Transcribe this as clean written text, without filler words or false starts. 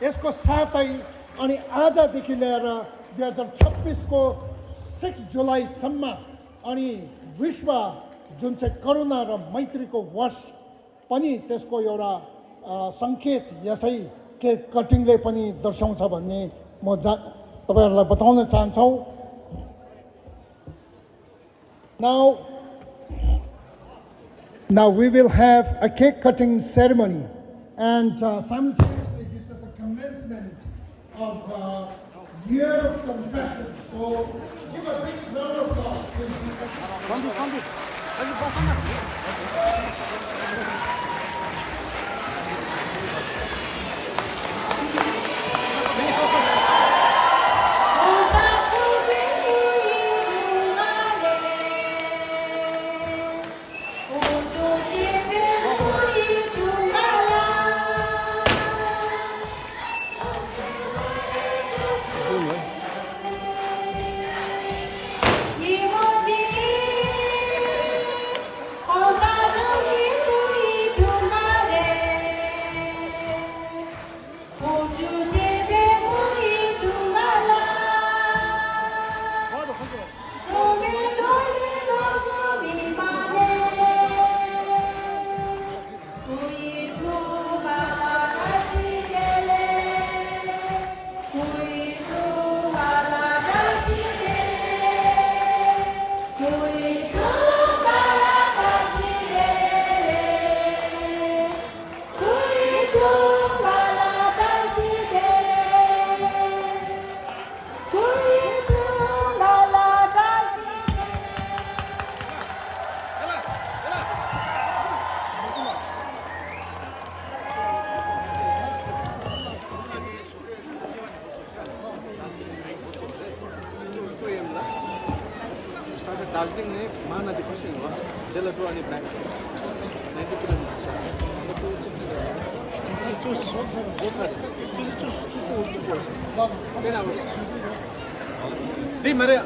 यसको साथै अनि आजदेखि लिएर 2026 को 6 जुलाईसम्म अनि विश्व जुन चाहिँ करुणा र मैत्रीको वर्ष पनि त्यसको एउटा संकेत यसै केक कटिङले पनि दर्शाउँछ भन्ने म तपाईहरुलाई बताउन चाहन्छु। Now we will have a cake cutting ceremony, and simultaneously this is a commencement of Year of Compassion. So give a big round of applause, please. Darjeeling में महानदी क्रसिङ हो डेलाटो अनि ब्याक 90 किलोमिटर्स चुस गोछारी चुस टेन आवर्स दी मेरे